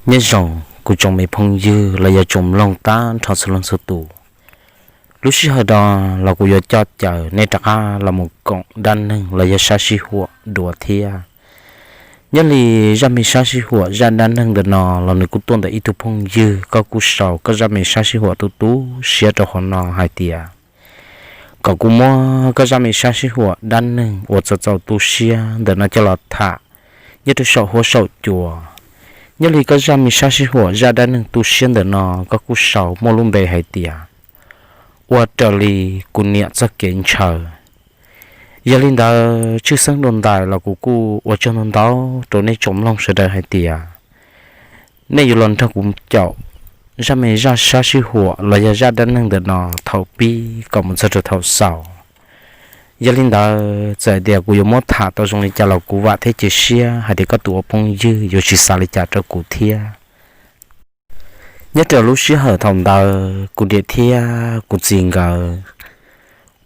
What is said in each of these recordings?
Nyob zoo kuv tsoom me phooj ywg los yog tsoom mloog tag nrho txhua leej txhua tus. Lub sij hawm no los kuv yuav coj caw nej rov qab los mus koom dab neeg los yog sab sij huam dua thiab. Nyob li zaj me sab sij huam zaj dab neeg ntawm no los nws kuj tuaj ntawm ib tug phooj ywg, koj kuj sau koj zaj me sab sij huam tu tu siab rau hauv no hais tias kom kuv muab koj zaj me sab sij huam dab neeg uas txaus txaus tu siab ntawm no coj los tham nyob rau saum huab saum cua. Nyob li koj zaj me sab sij huam zaj dab neeg tu siab ntawm no koj kuj sau muaj lub npe hais tias ua raws li kuv niam txoj kev ntshaw. Yog li ntawd tshwj xeeb dua ntais los kuv kuj ua tsaug ntau ntau rau nej tsoom mloog sawv daws hais tias nej yuav los nrog kuv caum zaj me zaj sab sij huam los yog zaj dab neeg ntawm no thaum pib kom mus txog rau thaum xaus. Yog li ntawd txawm hais tias kuv yuav muab tham tau zoo li cas los kuv vam thiab cia siab hais tias koj tus ua phooj ywg yuav tsis xav li cas rau kuv thiab. Nyob rau lub sij hawm thaum ntawd kuv niam thiab kuv txiv nkawd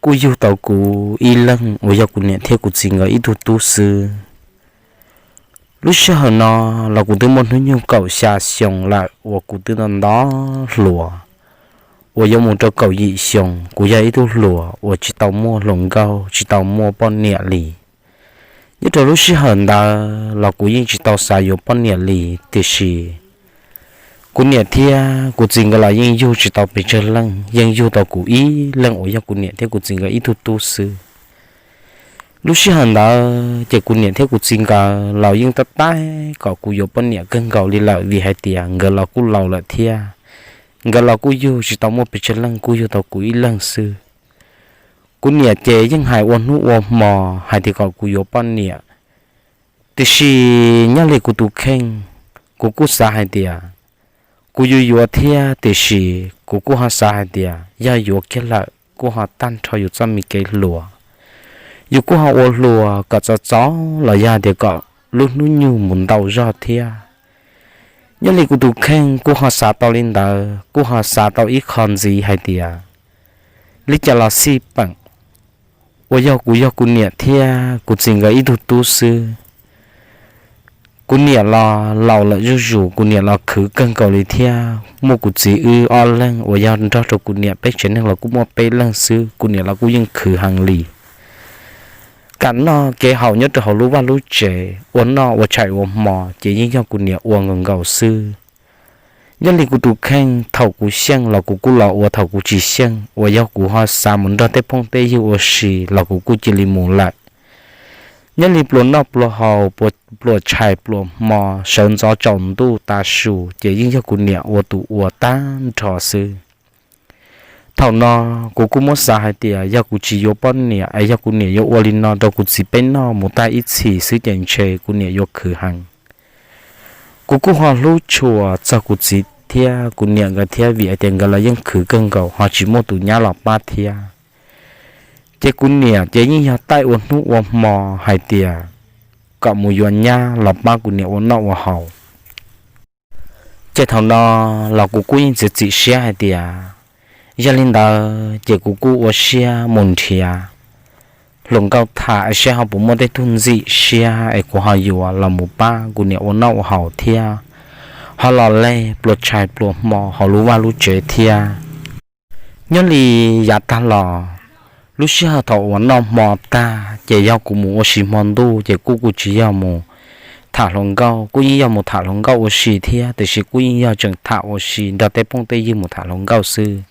kuj yug tau kuv ib leeg uas yog kuv niam thiab kuv txiv nkawd ib tug tub xwb. Lub sij hawm no los kuv twb muaj hnub nyoog kaum xya xyoo lawm uas kuv twb nto nto hluas, uas yuav mus rau kaum yim xyoo kuv yog ib tug hluas uas tsis tau muaj hluas nkauj tsis tau muaj poj niam li. Nyob rau lub sij hawm ntawd los kuv yeej tsis tau xav yuav poj niam li, tiam sis kuv niam thiab kuv txiv nkawd los yeej yug tsis tau pes tsawg leej, yeej yug tau kuv ib leeg uas yog kuv niam thiab kuv txiv nkawd ib tug tub xwb. Lub sij hawm ntawd ces kuv niam thiab kuv txiv nkawd los yeej tab taib kom kuv yuav poj niam kawg nkaus li lawm vim hais tias nkawd los kuj laus lawm thiab, nkawd los kuj yug tsis tau muaj pes tsawg leej, kuj yug tau kuv ib leeg xwb. Kuv niam ces yeej hais ua hnub ua hmo hais tias kom kuv yuav poj niam, tiam sis nyob li kuv tus kheej, kuv kuj xav hais tias kuv yuav yuav thiab, tiam sis kuv kuj ho xav hais tias yog yuav kiag lawm kuj ho tag nrho yus txoj me kev hluas. Yus kuj ho ua hluas kom txaus txaus los yog tias kom lub hnub nyoog mus ntau zog thiab. Nyob li kuv tus kheej kuj ho xav tau li ntawd, kuj ho xav tau ib qho ntxiv hais tias li cas los xij peem uas yog kuv yog kuv niam thiab kuv txiv nkawd ib tug tub xwb. Kuv niam los laus lawm zuj zus, kuv niam los khwv kawg nkaus li thiab. Muaj kuv txiv wb ob leeg uas yog nrog rau kuv niam peb tsev neeg los kuj muaj peb leeg xwb, kuv niam los kuj yeej khwv heev li. Kam noj kev haus nyob rau hauv lub vaj lub tsev, ua noj ua tshais ua hmo ces yeej yog kuv niam ua nkaus nkaus xwb. Nyob li kuv tus kheej, thaum kuv xyeej los kuv kuj los ua, thaum kuv tsis xyeej uas yog kuv ho xav mus nrog tej phooj tej ywg ua si los kuv kuj cia li mus lawm. Nyob li pluas noj pluas haus, pluas tshais pluas hmo, sawv ntxov tsaus ntuj tav su ces yeej yog kuv niam ua tus ua tag nrho xwb. Thaum no kuv kuj muab xav hais tias yog kuv tsis yuav poj niam es yog kuv niam yuav ua li no rau kuv txiv peb noj mus tag ib txhis xwb ces ntshe kuv niam yuav khwv heev. Kuv kuj ho hlub tshua txog kuv txiv thiab kuv niam nkawd thiab vim hais tias nkawd los yeej khwv kawg nkaus ho tsis muaj tus nyab los pab thiab. Ces kuv niam ces yeej yog taij ua hnub ua hmo hais tias kom mus yuav nyab los pab kuv niam ua noj ua haus. Ces thaum no los kuv kuj yeej txiav txim siab hais tias yog li ntawd ces kuv kuj ua siab mus nrhiav hluas nkauj tham es seb ho puas muaj tej tug ntxim siab es kuv ho yuav los mus pab kuv niam ua noj ua haus thiab, ho los leg pluas tshais pluas hmo hauv lub vaj lub tsev thiab. Nyob li yav tag los, lub sij hawm thaum uas noj hmo tag ces yog kuv mus ua si hmo ntuj ces kuj kuv tsis yog mus tham hluas nkauj, kuj yeej yog mus tham hluas nkauj ua si thiab, tiam sis kuj yeej yog tseem tham ua si nrog tej phooj tej ywg mus tham hluas nkauj xwb.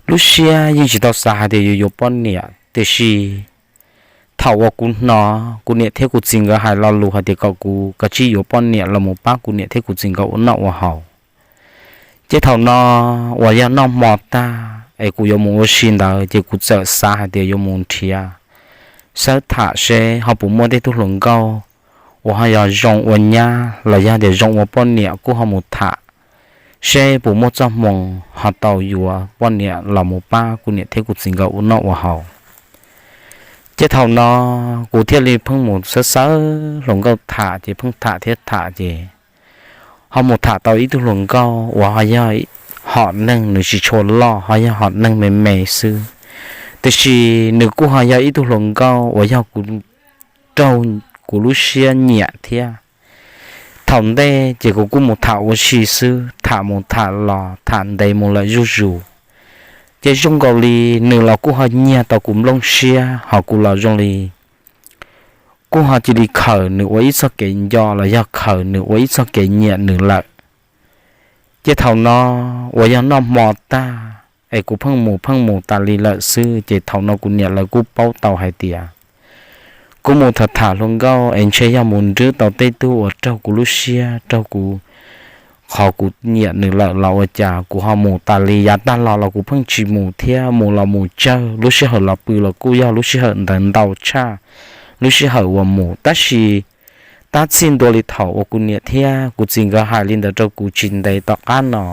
Lub siab yeej tsis tau xav hais tias yuav yuav poj niam, tiam sis thaum uas kuv hnov kuv niam thiab kuv txiv nkawd hais lo lus hais tias kom kuv kav tsij yuav poj niam los mus pab kuv niam thiab kuv txiv nkawd ua noj ua haus, ces thaum no uas yog noj hmo tag es kuv yuav mus ua si ntawd ces kuv txawm xav hais tias yuav mus nrhiav, xawb tham seb ho puas muaj tej tug hluas nkauj uas ho yog zoo ua nyab los yog tias zoo ua poj niam kuj ho mus tham, seb puas muaj txoj hmoo ho tau yuav poj niam los mus pab kuv niam thiab kuv txiv nkawd ua noj ua haus. Ces thaum no kuv thiaj li pheej mus xawb xawb hluas nkauj tham, ces pheej tham thiab tham ces ho mus tham tau ib tug hluas nkauj uas ho yog hom neeg nws tsis tshua loj, ho yog hom neeg me me xwb, tiam sis nws kuj ho yog ib tug hluas nkauj uas yog kuv raug kuv lub siab nyiam thiab. Thaum ntej ces kuv kuj mus tham ua si xwb, tham mus tham los tham ntev mus lawm zuj zus. Ces zoo nkaus li nws los kuj ho nyiag tau kuv nplooj siab, ho kuv los zoo li kuj ho cia li khaws nws ua ib txoj kev nco los yog khaws nws ua ib txoj kev nyiam nws lawm. Ces thaum no uas yog noj hmo tag es kuv pheej mus pheej mus tas li lawm xwb, ces thaum no kuv niam lawv kuj paub tau hais tias kuv mus tham tham hluas nkauj es ntshe yog mus nrwb tau tej tug uas raug kuv lub siab, raug kuv, qhov kuv nyiam nws lawm los ua cas kuv ho mus tas li. Yav tag los los kuv pheej tsis mus thiab, mus los mus tsawg, lub sij hawm los pw los kuj yog lub sij hawm ntawd ntau tshaj lub sij hawm uas mus. Tab sis tab txij ntua li thaum uas kuv niam thiab kuv txiv nkawd hais li ntawd rau kuv tsis ntev tom qab no,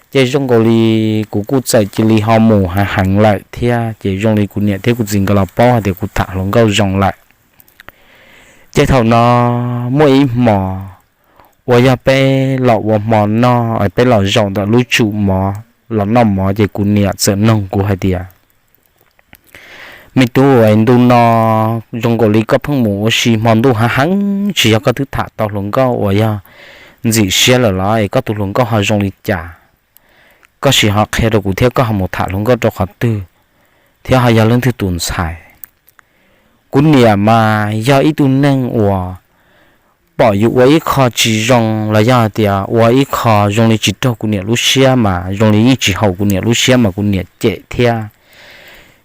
ces zoo nkaus li kuv kuj txawm cia li ho mus heev heev lawm thiab. Ces zoo li kuv niam thiab kuv txiv nkawd los paub hais tias kuv tham hluas nkauj zoo lawm. Ces thaum no muaj ib hmo uas yog peb los ua hmo noj, peb los zaum ntawm lub tsum mov los noj mov, ces kuv niam txawm noog kuv hais tias, Me tub, ntu no zoo nkaus li koj pheej mus ua si hmo ntuj heev heev, tsis yog koj twb tham tau hluas nkauj uas yog ntxim siab lawm los es koj tus hluas nkauj ho zoo li cas? Koj sim ho qhia rau kuv thiab, koj ho mus tham hluas nkauj rau qhov twg thiab ho yog leej twg tus ntxhais? Kuv niam mas yog ib tug neeg uas pom yus ua ib qho tsis zoo los yog hais tias ua ib qho zoo li tsis raug kuv niam lub siab mas zoo li yeej tsis haum kuv niam lub siab mas kuv niam cem thiab.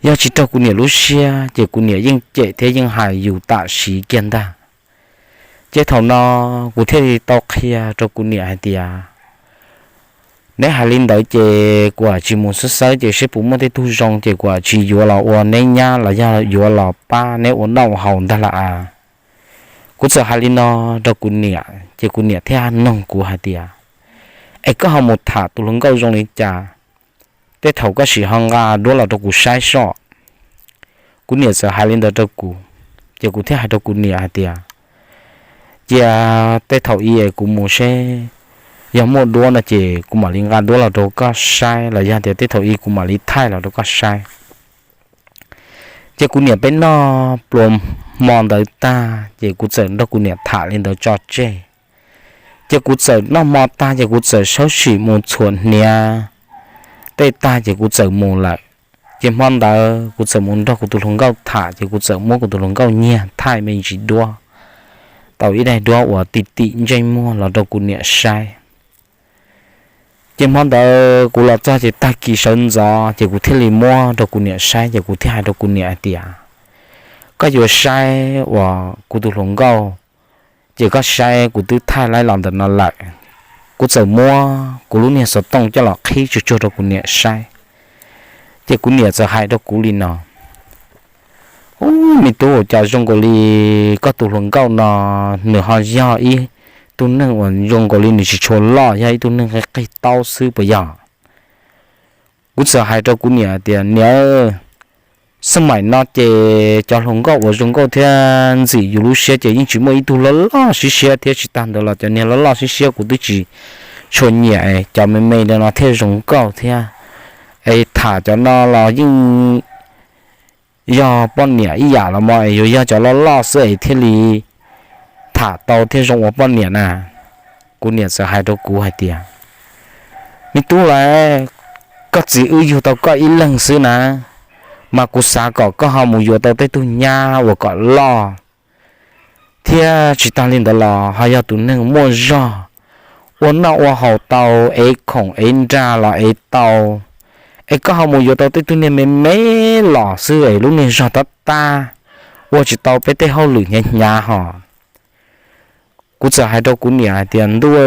Yog tsis raug kuv niam lub siab ces kuv niam yeej cem thiab yeej hais yus tam sim kiag ntag. Ces thaum no kuv thiaj li tau qhia rau kuv niam hais tias, Neb hais li ntawd ces kuv tsis mus xwb xwb, ces seb puas muaj tej tug zoo ces kuv tsis yuav los ua neb nyab los yog yuav los pab neb ua noj ua haus ntag lauj. Kuv txawm hais li no rau kuv niam, ces kuv niam thiaj noog kuv hais tias, Es koj ho mus tham tus hluas nkauj zoo li cas? Tej thaum koj sim ho nqa duab los rau kuv saib soj. Kuv niam txawm hais li ntawd rau kuv, ces kuv thiaj hais rau kuv niam hais tias, Cia tej thaum ub es kuv mus seb, yog muaj duab no ces kuv mam li nqa duab los rau koj saib, los yog tias tej thaum ub kuv mam li thaij los rau koj saib. Ces kuv niam peb noj pluas hmo ntawd tag ces kuv txawm nrog kuv niam tham li ntawd tso tseg. Ces kuv txawm noj hmo tag ces kuv txawm sawv tsees mus txhuam hniav tej tag ces kuv txawm mus lawm. Ces hmo ntawd kuv txawm mus nrog kuv tus hluas nkauj tham, ces kuv txawm muab kuv tus hluas nkauj nyiag thaij me ntsis duab, tau ib daim duab uas tim tim ntsej muag los rau kuv niam saib. Ces hmo ntawd kuv los txog ces tag kis sawv ntxov ces kuv thiaj li muab rau kuv niam saib, ces kuv thiaj hais rau kuv niam hais tias, Koj yuav saib uas kuv tus hluas nkauj, ces koj saib kuv twb thaij laib los ntawm no lawm. Kuv txawm muab kuv lub niag xov tooj coj los qhib tsuag tsuag rau kuv niam saib. Ces kuv niam txawm hais rau kuv li no, Ub, me tub, cas zoo nkaus li koj tus hluas nkauj no nws ho yog ib tug neeg uas zoo nkaus li nws tsis tshua loj, yog ib tug neeg qig qig taub xwb puas yog? Kuv txawm hais rau kuv niam tias, Niam, xab maim no ces cov hluas nkauj uas zoo nkauj thiab ntxim yus lub siab ces yeej tsis muaj ib tug loj loj siab siab thiab, tsis tas ntawd los cov niag loj loj siab siab kuv twb tsis tshua nyiam, cov me me li no thiaj zoo nkauj thiab. Es tham cov no los yeej yog poj niam ib yam los mas, es yuav yog cov loj loj xwb es thiaj li tham tau thiaj zoo ua poj niam na. Kuv niam txawm hais rau kuv hais tias, Me tub lauj, koj txiv wb yug tau koj ib leeg xwb na, mas kuv xav kom koj ho mus yuav tau tej tug nyab uas kom loj thiab tsis tas li ntawd los ho yog tus neeg muaj zog, ua noj ua haus tau, ev khoom ev nra los ev tau. Es koj ho mus yuav tau tej tug niag me me los xwb es lub niag zog tab tab, ua tsis tau peb tej hauj lwm hnyav hnyav hos. Kuv txawm hais rau kuv niam hais tias, Ntuj,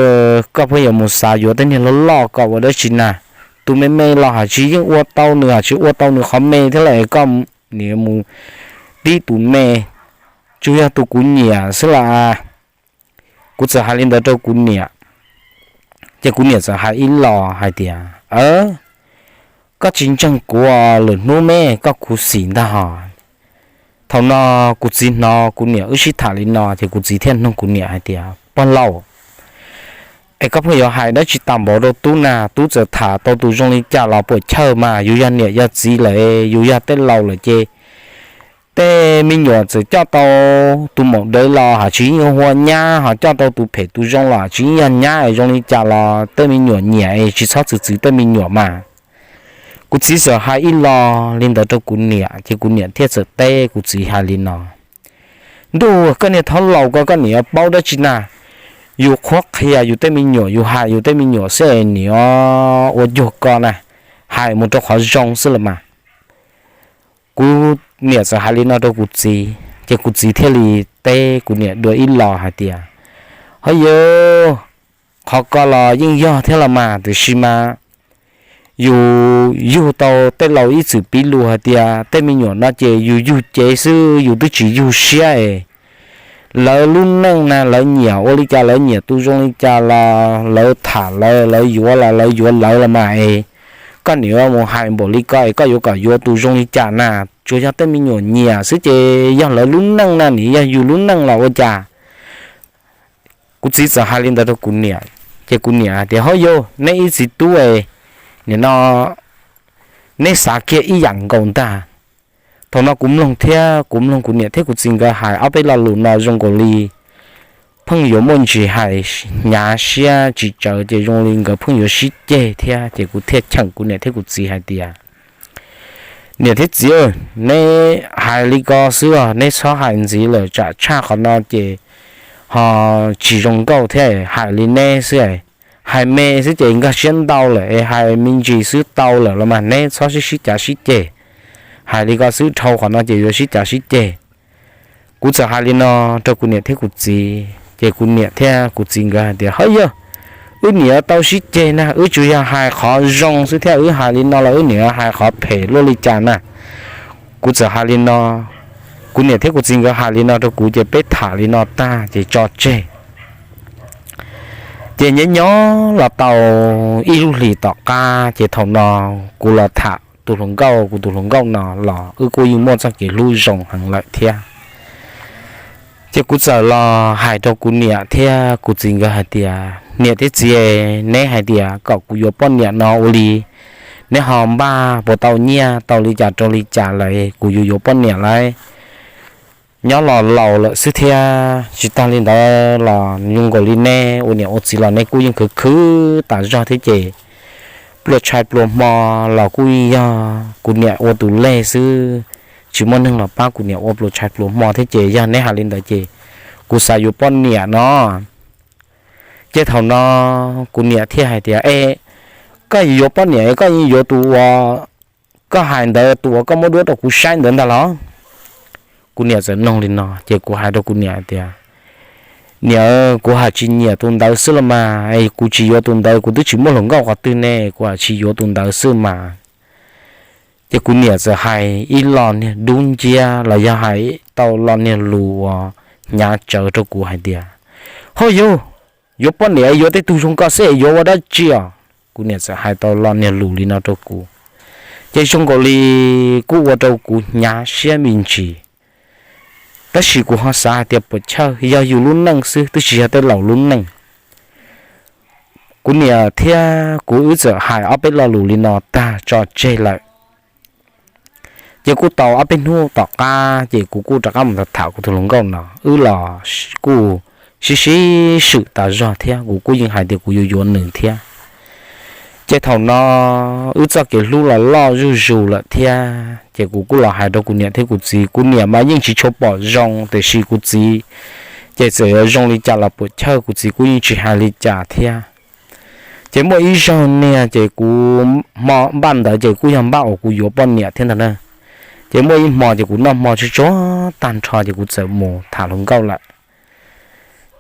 koj pheej yuav mus xav yuav tej niag loj loj kom ua dab tsi na? Tus me me los hais tsis yeej ua tau nws, hais tsis ua tau nws qhov me thiab los es koj nim mus tib tus me, tsuas yog tus kuv nyiam xwb las. Kuv txawm hais li ntawd rau kuv niam, ces kuv niam txawm hais ib los hais tias, Koj tsis ntseeg kuv, lwm hnub me koj khuv xim ntag hos. Thaum no kuv txiv hnov kuv niam wb sib tham li no ces kuv txiv thiaj nug kuv niam hais tias, Pog laus, es koj pheej yuav hais dab tsi tag npaum rau tub na? Tub txawm tham tau tus zoo li cas los puam chawj mas, yus yog niam yog txiv lawm, yus yog tej laus lawm ces Tej me nyuam txawm coj tau tus maum dawv los hos tsis yeej hua nyab, hos coj tau tus phem tus zoo los tsis yeej yog nyab, zoo li cas los tej me nyuam nyiam es tsis txhob txwv txwv tej me nyuam mas. Kuv txiv txawm hais ib lo li ntawd rau kuv niam, ces kuv niam thiaj txawm teb kuv txiv hais li no: Ntuj, koj niag thab laus ko, koj niam yuav paub dab tsi na? Yus qhuab qhia yus tej me nyuam, yus hais yus tej me nyuam xwb es niam ua cuag ko na, hais mus rau qhov zoo xwb los mas. Kuv niam txawm hais li no rau kuv txiv, ces kuv txiv thiaj li teb kuv niam dua ib lo hais tias: Ho yog, qhov ko los yeej yog thiab los mas, tiam sis mas yus yug tau tej laus ib txwm piv lus hais tias tej me nyuam no ces yus yug cev xwb, yus twb tsis yug siab es lawv lub neej na, lawv nyiam ua li cas, lawv nyiam tus zoo li cas los lawv tham lawv, lawv yuav los lawv yuav lawv los mas es. Koj niam yuav mus hais npaum li ko es koj yuav kom yuav tus zoo li cas na? Tsuas yog tej me nyuam nyiam xwb ces yog lawv lub neej na, nim yog yus lub neej los ua cas? Kuv txiv txawm hais li ntawd rau kuv niam, ces kuv niam tias: Ho yog, neb ib txiv tub es nim no neb xav kiag ib yam nkaus ntag. Thaum no kuv mloog thiab kuv mloog kuv niam thiab kuv txiv nkawd hais ob peb lo lus no zoo nkaus li pheej yuav muaj ntsis hais hnyav siab tsis tsawv, ces zoo li nkawd pheej yuav sib ceg thiab, ces kuv thiaj cheem kuv niam thiab kuv txiv hais tias: Niam thiab txiv, neb hais li ko xwb os, neb txhob hais ntxiv lawm, tsam tshaj qhov no ces ho tsis zoo nkauj thiab. Hais li neb xwb, hais me xwb ces nkag siab ntau lawm es hais me ntsis xwb tau lawm los mas, neb txhob sib sib cav sib ceg. Hais li ko xwb, dhau qhov no ces yuav sib cav sib ceg. Kuv txawm hais li no rau kuv niam thiab kuv txiv, ces kuv niam thiab kuv txiv nkawd hais tias: Ho yog, wb niam yuav tau sib ceg na, wb tsuas yog hais qhov zoo xwb thiab, wb hais li no los wb niam yuav hais qhov phem luaj li cas na? Kuv txawm hais li no, kuv niam thiab kuv txiv nkawd hais li no rau kuv, ces peb tham li no tag ces tso tseg. Ces nyob nyob los tau ib lub hlis tom qab, ces thaum no kuv los tham tus hluas nkauj, kuv tus hluas nkauj no los wb kuj yeej muaj txoj kev hlub zoo heev lawm thiab. Ces kuv txawm los hais rau kuv niam thiab kuv txiv nkawd hais tias: Niam thiab txiv, neb hais tias kom kuv yuav poj niam no ua li, neb ho npaj puas tau nyiaj tau li cas rau li cas lawm, kuv yuav yuav poj niam lawm. Nyob los laus lawm xwb thiab, tsis tag li ntawd los zoo nkaus li neb ua niam ua txiv los neb kuj yeej khwv khwv tas zog thiab, ces pluas tshais pluas hmo los kuj yeej yog kuv niam ua tus lej xwb, tsis muaj neeg los pab kuv niam ua pluas tshais pluas hmo thiab. Ces yog neb hais li ntawd ces kuv xav yuav poj niam no. Ces thaum no kuv niam thiaj hais tias: E, koj yuav poj niam es koj yeej yuav tus uas koj hais ntawd, tus uas koj muab duab rau kuv saib ntawd ntag los? Kuv niam txawm nug li no, ces kuv hais rau kuv niam tias: Niam, kuv hais tsis nyiam tus ntawd xwb los mas, kuv tsis yuav tus ntawd, kuv twb tsis muaj hluas nkauj qhov twg ne, kuv hais tsis yuav tus ntawd xwb mas. Ces kuv niam txawm hais ib lo niag dub nciab los yog hais tau lo niag lus uas hnyav tsawv rau kuv hais tias: Ho yog, yuav poj niam yuav tej tug zoo koj xwb es yuav ua dab tsi os? Kuv niam txawm hais tau lo niag lus li no rau kuv, ces zoo nkaus li kuj ua rau kuv hnyav siab me ntsis. Tab sis kuv ho xav hais tias puas chawj, yog yus lub neej xwb, twb tsis yog tej laus lub neej. Kuv niam thiab kuv wb txawm hais ob peb lo lus li no tag tso tseg lawm. Ces kuj tau ob peb hnub tom qab, ces kuv kuj rov qab mus tham kuv tus hluas nkauj no, wb los kuj sib sib swm tas zog thiab, kuv kuj yeej hais tias kuv yuav yuav nws thiab. Ces thaum no wb txoj kev hlub los loj zuj zus lawm thiab, ces kuv kuj los hais rau kuv niam thiab kuv txiv, kuv niam mas yeej tsis tshua pom zoo, tiam sis kuv txiv ces txawm yuav zoo li cas los puas chawj, kuv txiv kuj yeej tsis hais li cas thiab. Ces muaj ib zaug niag ces kuv hmo npaj ntawd ces kuj yog npaj uas kuv yuav poj niam thiab ntag na. Ces muaj ib hmo ces kuv noj hmo tsuj tsuag tag nrho ces kuv txawm mus tham hluas nkauj lawm.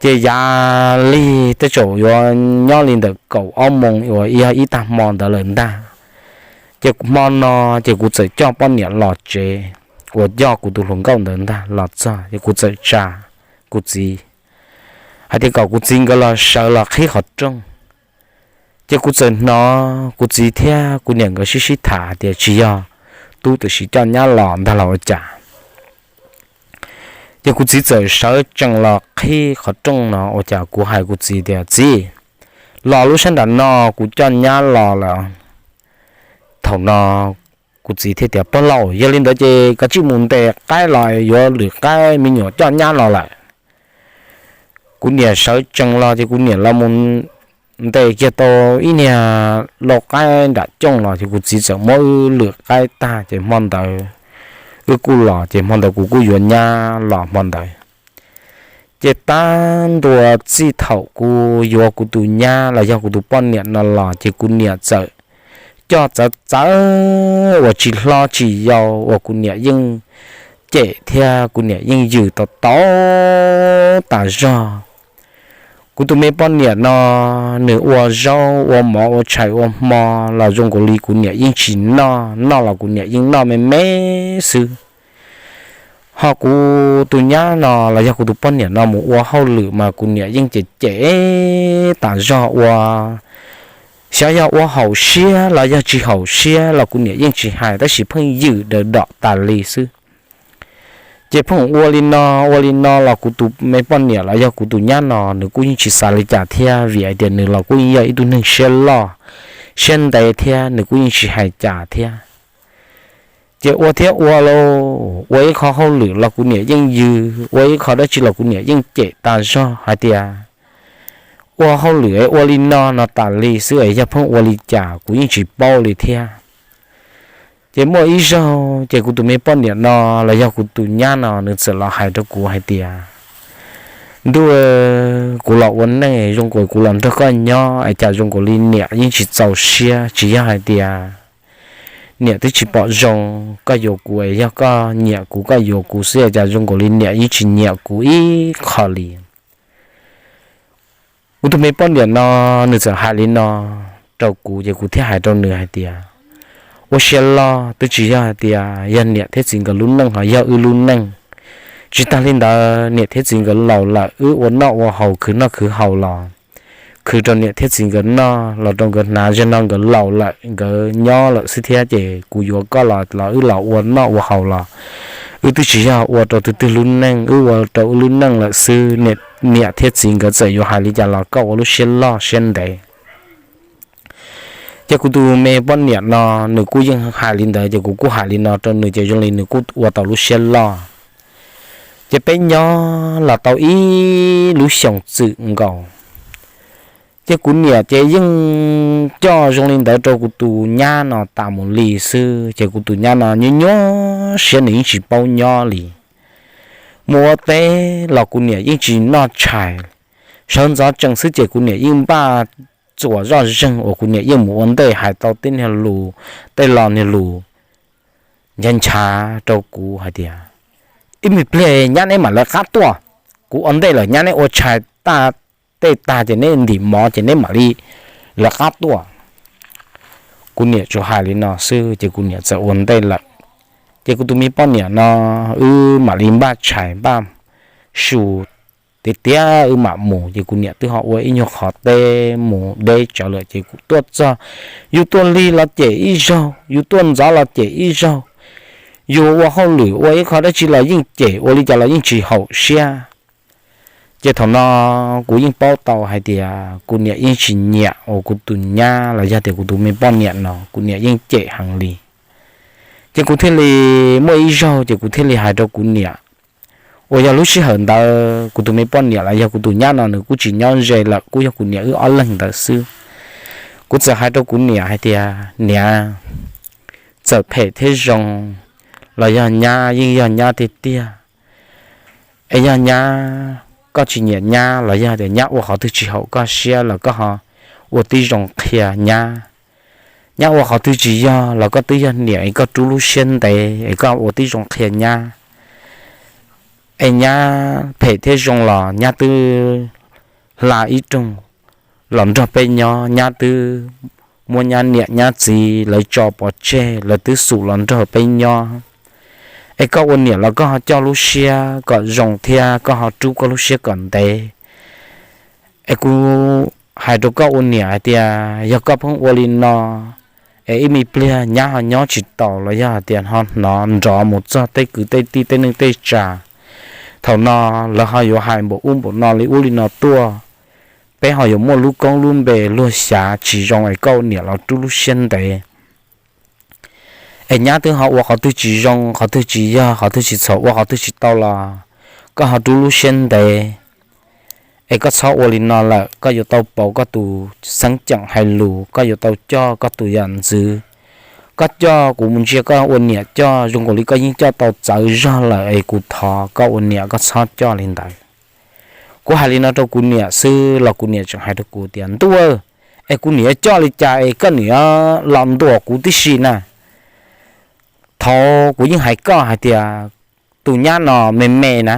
Ces yav lig tej zaum yuav nyob li ntawm kaum ob moos uas yog ib tag hmo ntawd lawm ntag. Ces hmo no ces kuv txawm coj poj niam los tsev uas coj kuv tus hluas nkauj ntawd ntag los txog, ces kuv txawm tsa kuv txiv hais tias kom kuv txiv nkawd los sawv los qhib qhov rooj. Ces kuv txawm hnov kuv txiv thiab kuv niam nkawd sib sib tham hais tias tsis yog tub tam sim coj nyab los ntag los ua cas. Ces kuv txiv txawm sawv tsees los qhib qhov rooj no ua cas kuv hais kuv txiv tias: Txiv, los lub sab nram no, kuv coj nyab los lawm. Thaum no Kuv txiv thiaj tias, Pog laus, yog li ntawd ces koj tsij mus ntes qaib los yuav lwm qaib me nyuam coj nyab los lawm. Kuv niam sawv tsees los ces kuv niam los mus ntes kiag tau ib niag lau qaib nram cooj los ces kuv txiv txawm muab wb lwm qaib tag ces hmo ntawd wb kuj los ces hmo ntawd kuv kuj yuav nyab los hmo ntawd. Ces tab ntua txij thaum kuv yuav kuv tus nyab los yog kuv tus poj niam no los ces kuv niam txawm coj txawv txawv uas tsis hlob tsis yau uas kuv niam yeej cem thiab kuv niam yeej yws tau tau tas zog. Kuv tus me poj niam no nws ua zaub ua mov ua tshais ua hmo los zoo nkaus li kuv niam yeej tsis noj, noj los kuv niam yeej noj me me xwb. Ho kuv tus nyab no los yog kuv tus poj niam no mus ua hauj lwm mas kuv niam yeej cem cem tas zog ua, xyov yog ua haum siab los yog tsis haum siab los kuv niam yeej tsis hais tab sis pheej yws daws dom tas li xwb. Ces pheej ua li no ua li no los kuv tus me poj niam los yog kuv tus nyab no nws kuj yeej tsis xav li cas thiab vim hais tias nws los kuj yeej yog ib tug neeg siab loj siab ntev thiab nws kuj yeej tsis hais cas thiab. Ces ua thiab ua lauj, ua ib qho hauj lwm los kuv niam yeej yws, ua ib qho dab tsi los kuv niam yeej cem tas zog hais tias ua hauj lwm es ua li no no tas li xwb es yog pheej ua li cas kuv yeej tsis paub li thiab. Ces muaj ib zaug ces kuv tus me poj niam no los yog kuv tus nyab no nws txawm los hais rau kuv hais tias, Ntuj, kuv los ua neej zoo nkaus kuv los nrog koj nyob es cas zoo nkaus li niam yeej tsis txaus siab, tsis yog hais tias niam twb tsis pom zoo koj yuav kuv es yog koj nyiam kuv koj yuav kuv xwb es cas zoo nkaus li niam yeej tsis nyiam kuv ib qho li. Kuv tus me poj niam no nws txawm hais li no rau kuv ces kuv thiaj hais rau nws hais tias, Ua siab loj, twb tsis yog hais tias yog niam thiab txiv nkawd lub neej ho yog wb lub neej. Tsis tag li ntawd niam thiab txiv nkawd laus lawm, wb ua noj ua haus khwv noj khwv haus los khwv rau niam thiab txiv nkawd noj los rau nkawd hnav, zaum no nkawd laus lawm nkawd nyob lawm xwb thiab ces kuv yuav koj los los wb los ua noj ua haus los wb twb tsis yog ua rau tus twg lub neej, wb ua rau wb lub neej lawm xwb. Niam thiab txiv nkawd txawm yuav hais li cas los koj ua lub siab loj siab ntev. Ces kuv tus me poj niam no nws kuj yeej hais li ntawd ces kuv kuj hais li no rau nws ces zoo li nws kuj ua tau lub siab loj. Ces peb nyob los tau ib lub xyoos txwm nkaus, ces kuv niam ces yeej coj zoo li ntawd rau kuv tus nyab no tas mus li xwb ces kuv tus nyab no nyuaj nyuaj siab nws yeej tsis paub nyob li. Mus ua teb los kuv niam yeej tsis noj tshais, sawv ntxov tsees xwb ces kuv niam yeej npaj txuas zoj zeeg uas kuv niam yeej mus ua ntej hais tau tej niag lus, tej lo niag lus nchav nchav rau kuv hais tias, Ib me pliag nyab neb mam lawv qab tuaj, kuv ua ntej lawm nyab neb ua tshais tag, tej tag ces neb ntim mov ces neb mam li lawv qab tuaj. Kuv niam tsuas hais li no xwb ces kuv niam txawm ua ntej lawm. Ces kuv tus me poj niam no wb mam li npaj tshais npaj su tiag tiag wb mam mus ces kuv niam twb ho ua ib nyuag qhov teb mus deb tsawv lawm ces kuv tuaj txog, yus tuaj lig los cem ib zaug, yus tuaj ntxov los cem ib zaug, yus ua hauj lwm ua ib qho dab tsi los yeej cem, ua li cas los yeej tsis haum siab. Ces thaum no kuv yeej paub tau hais tias kuv niam yeej tsis nyiam uas kuv tus nyab los yog tias kuv tus me poj niam no kuv niam yeej cem heev li. Ces kuv thiaj li muaj ib zaug ces kuv thiaj li hais rau kuv niam, uas yog lub sij hawm ntawd kuv tus me poj niam los yog kuv tus nyab no nws kuj tsis nyob ze lawm, kuj yog kuv niam wb ob leeg ntawd xwb. Kuv txawm hais rau kuv niam hais tias, Niam, txawm phem thiab zoo los yog nyab yeej yog nyab tiag tiag. Es yog nyab, koj tsis nyiam nyab los yog tias nyab ua qhov twg tsis haum koj siab los koj ho ua tib zoo qhia nyab. Nyab ua qhov twg tsis yog los koj twb yog niam es koj rub lub siab ntev es koj ua tib zoo qhia nyab. Es nyab phem thiab zoo los nyab twb hla ib rooj los nrog peb nyob, nyab twb muab nyab niam nyab txiv lawv tso pov tseg, lawv twb xum los nrog peb nyob. Es koj ua niam los koj ho coj lub siab kom zoo thiab koj ho rub koj lub siab kom ntev. Es kuv hais rau koj ua niam hais tias yog koj pheej ua li no, es ib me pliag nyab ho nyob tsis taus los yog hais tias ho hnov nrov mus txog tej kwv tej tij tej neej tej tsa, thaum no lawv ho yuav hais npaum ub npaum no li ub li no tuaj, peb ho yuav muaj lub koob lub npe luag xyav tsis zoo es koj ua niam los rub lub siab ntev. Es nyab twb ho ua qhov twg tsis zoo, qhov twg tsis yog, qhov twg tsis txhaum, ua qhov twg tsis tau los koj ho rub lub siab ntev. Es koj txhob ua li no lawm, koj yuav tau pauv koj tus xeeb ceem hais lus, koj yuav tau coj koj tus yam ntxwv. Koj coj kuv mus ntsia koj ua niam coj zoo nkaus li koj yeej coj tau txawv zog lawm es kuv thov koj ua niam koj txhob coj li ntawd. Kuv hais li no rau kuv niam xwb los kuv niam tseem hais rau kuv tias, Ntuj, es kuv niam yuav coj li cas es koj niam los ntuas kuv tib si na? Thaum kuv yeej hais koj hais tias tus nyab no me me na,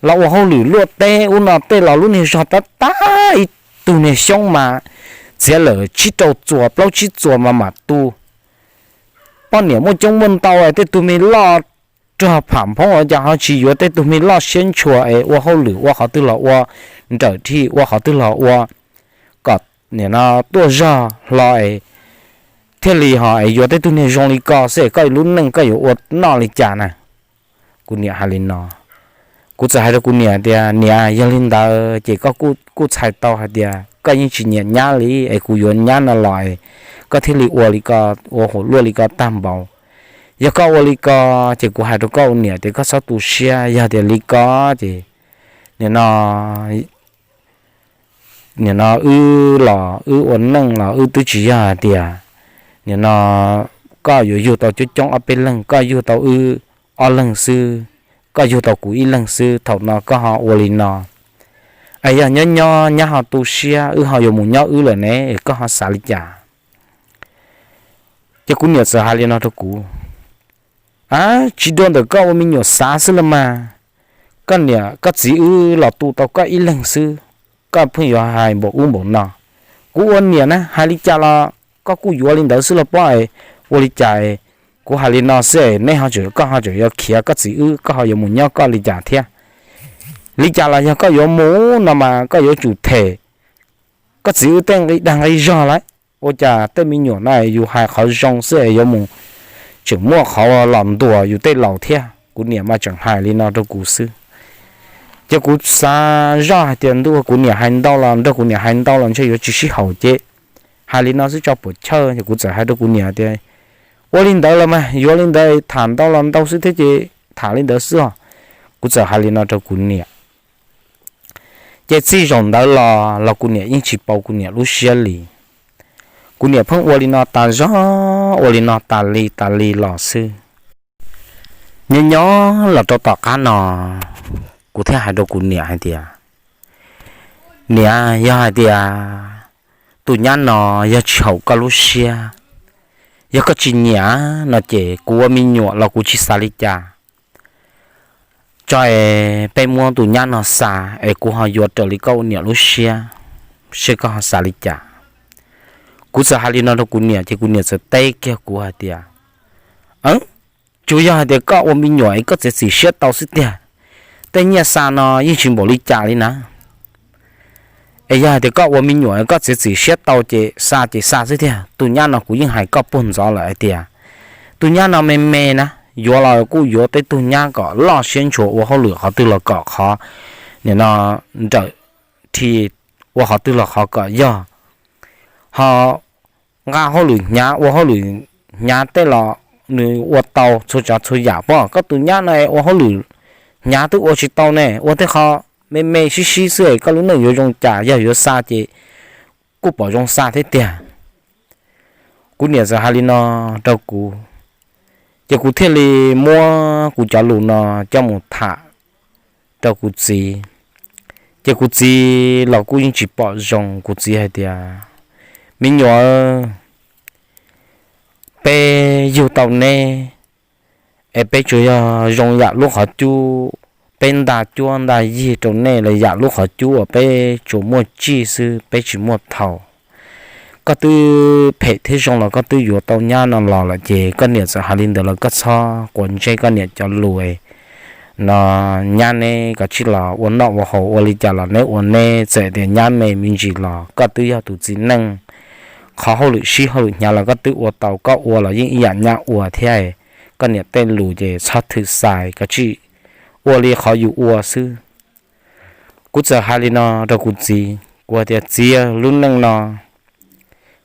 los ua hauj lwm luaj teb ub no tej los lub niag zog tab tab ib tug niag xyoob mas txiav lawm tsib rau txuas plaub tsib txuas mas mam tu. Poj niam muaj coob muaj ntau, tej tug me loj rog pham phoob ua cas ho tsis yuav tej tug me loj siab ntshua es ua hauj lwm ua qhov twg los ua, nrawm dhia ua qhov twg los ua, kom nim no tuaj zog hlo es thiaj li ho es yuav tej tug niag zoo li ko xwb es koj lub neej koj yuav ua noj li cas na? Kuv niam hais li no. Kuv txawm hais rau kuv niam tias, Niam, yog li ntawd ces koj kuj txhais tau hais tias koj yeej tsis nyiam nyab li es kuv yuav nyab no los es koj thiaj li ua li ko, ua huam luaj li ko tag npaum. Yog koj ua li ko ces kuv hais rau koj ua niam tias koj txhob tu siab, yog tias li ko ces nim no nim no wb los wb ua neej los wb twb tsis yog hais tias nim no koj yuav yug tau coob coob ob peb leeg, koj yug tau wb ob leeg xwb, koj yug tau kuv ib leeg xwb, thaum no koj ho ua li no es yog nyob nyob nyab ho tu siab wb ho yuav mus nyob wb lawm ne, koj ho xav li cas? Ces kuv niam txawm hais li no rau kuv, A, tsis dua ntawm koj ua me nyuam xav xwb los mas. Koj niam koj txiv wb los tu tau koj ib leeg xwb, koj pheej yuav hais npaum ub npaum no. Kuv ua niam na hais li cas los koj kuj yuav li ntawd xwb los pob es ua li cas es kuv hais li no xwb es neb ho tseem, koj ho tseem yuav khiav koj txiv wb, koj ho yuav mus nyob koj li cas thiab? Li cas los yog koj yuav mus no mas koj yuav tsum them koj txiv wb tej nqi dag nqi zog lawm. Ua cas tej me nyuam no yus hais qhov zoo xwb es yuav mus tseem muaj qhov los ntuas yus tej laus thiab. Kuv niam mas tseem hais li no rau kuv xwb. Ces kuv xav zoj hais tias ntuj, kuv niam hais ntau los nrog kuv niam hais ntau los ntshe yuav tsis sib haum ces hais li no xwb tso puas chawj. Ces kuv txawm hais rau kuv niam tias, Ua li ntawd los mas yuav li ntawd, tham ntau los ntau xwb thiab ces tham li ntawd xwb os. Kuv txawm hais li no rau kuv niam. Ces txij zaum ntawd los los kuv niam yeej tsis pauv kuv niam lub siab li. Kuv niam pheej ua li no tas zog, ua li no tas li tas li los xwb. Nyob nyob los rau tom qab no, kuv thiaj hais rau kuv niam hais tias, Niam, yog hais tias tus nyab no yog tsis haum koj lub siab, yog koj tsis nyiam no ces kuv ua me nyuam los kuv tsis xav li cas. Tso es peb muab tus nyab no xa es kuv ho yuav raws li koj ua niam lub siab, seb koj ho xav li cas. Kuv txawm hais li no rau kuv niam ces kuv niam txawm teb kiag kuv hais tias, Tsuas yog hais tias koj ua me nyuam es koj txiav txim siab tau xwb tiag, tej nyiaj xa no yeej tsis npaum li cas li na. Es yog hais tias koj ua me nyuam es koj txiav txim siab tau ces xa ces xa xwb tiag. Tus nyab no kuv yeej hais koj puag ntxov lawm hais tias tus nyab no me me na, yuav los kuj yuav tej tug nyab kom loj siab ntshua ua hauj lwm qhov twg los kom qhov, nim no nrawm dhi, ua qhov twg los qhov kom yog, ho nqa hauj lwm hnyav ua hauj lwm hnyav tej los nws ua tau txhua tsav txhua yam. Pom koj tus nyab no ua hauj lwm hnyav twb ua tsis tau ne, ua tej qho me me sib sib xwb es koj lub neej yuav zoo cas? Yog yuav xa ces kuj pom zoo xa thiab tiag. Kuv niam txawm hais li no rau kuv, ces kuv thiaj li muab kuv cov lus no coj mus tham rau kuv txiv. Ces kuv txiv los kuj yeej tsis pom zoo, kuv txiv hais tias, Me nyuam, peb yug tau neb es peb tsuas yog zoo yam lub qhov cub, peb nta cuab nta yig rau nej los yam lub qhov cub uas peb tsuas muaj tsij xwb, peb tsis muaj thaum. Koj twb phem thiab zoo los koj twb yuav tau nyab no los lawm ces koj niam txawm hais li ntawd los koj txhob quav ntsej koj niam cov lus no. Nyab neb kav tsij los ua noj ua haus ua li cas los neb ua neb, txawm tias nyab me me ntsis los koj twb yog tus txiv neej. Qhov hauj lwm sib hauj lwm hnyav los koj twb ua tau, koj ua los yeej ib yam nyab ua thiab. Koj niam tej lus ces txhob thwm xais, kav tsij ua li qhov yus ua xwb. Kuv txawm hais li no rau kuv txiv, kuv hais tias, Txiv, lub neej no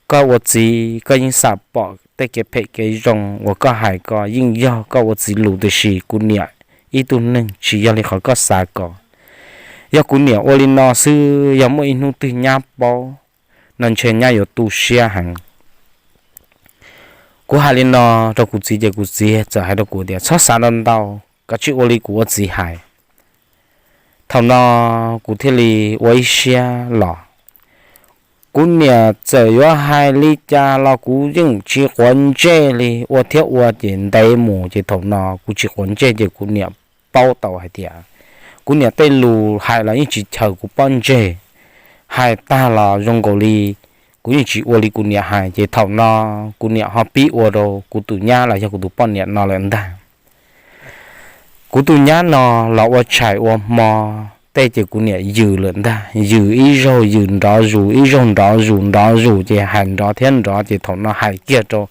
koj ua txiv koj yeej xam pom tej kev phem kev zoo uas koj hais ko yeej yog koj ua txiv lus, tiam sis kuv niam ib tug neeg tsis yog li qhov koj xav ko. Yog kuv niam ua li no xwb, yog muaj ib hnub twg nyab paub no ntshe nyab yuav tu siab heev. Kuv hais li no rau kuv txiv ces kuv txiv txawm hais rau kuv tias, txhob xav ntau ntau, koj tsis ua li kuv ua txiv hais. Thaum no kuv thiaj li ua ib siab los. Kuv niam txawm yuav hais li cas los kuv yeej tsis quav ntsej li, ua thiab ua ces ntev mus ces thaum no kuv tsis quav ntsej ces kuv niam paub tau hais tias kuv niam tej lus hais los yeej tsis chaws kuv pob ntseg. Hais tag los zoo nkaus li kuv yeej tsis ua li kuv niam hais, ces thaum no kuv niam ho pib ua rau kuv tus nyab los yog kuv tus poj niam no lawm ntag. Kuv tus nyab no los ua tshais ua hmo tej ces kuv niam yws lawm ntag, yws ib zaug yws nrov zus, ib zaug nrov zus nrov zus, ces hais nrov thiab nrov, ces thaum no hais kiag rau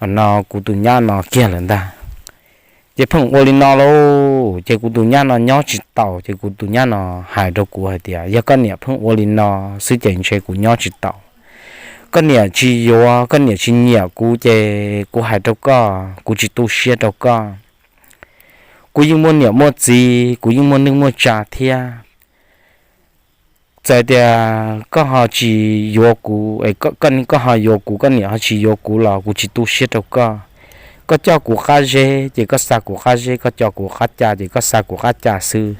no kuv tus nyab no kiag lawm ntag. Ces pheej ua li no lauj, ces kuv tus nyab no nyob tsis taus, ces kuv tus nyab no hais rau kuv hais tias, yog koj niam pheej ua li no xwb ces ntshe kuv nyob tsis taus. Koj niam tsis yuav, koj niam tsis nyiam kuv, ces kuv hais rau koj, kuv tsis tu siab rau koj. Kuv yeej muaj niam muaj txiv, kuv yeej muaj neej muaj tsa thiab. Txawm tias koj ho tsis yuav kuv, koj ho yuav kuv, koj niam ho tsis yuav kuv los kuv tsis tu siab rau koj. Koj coj kuv qab zeb ces koj xa kuv qab zeb, koj coj kuv qab ca ces koj xa kuv qab ca xwb.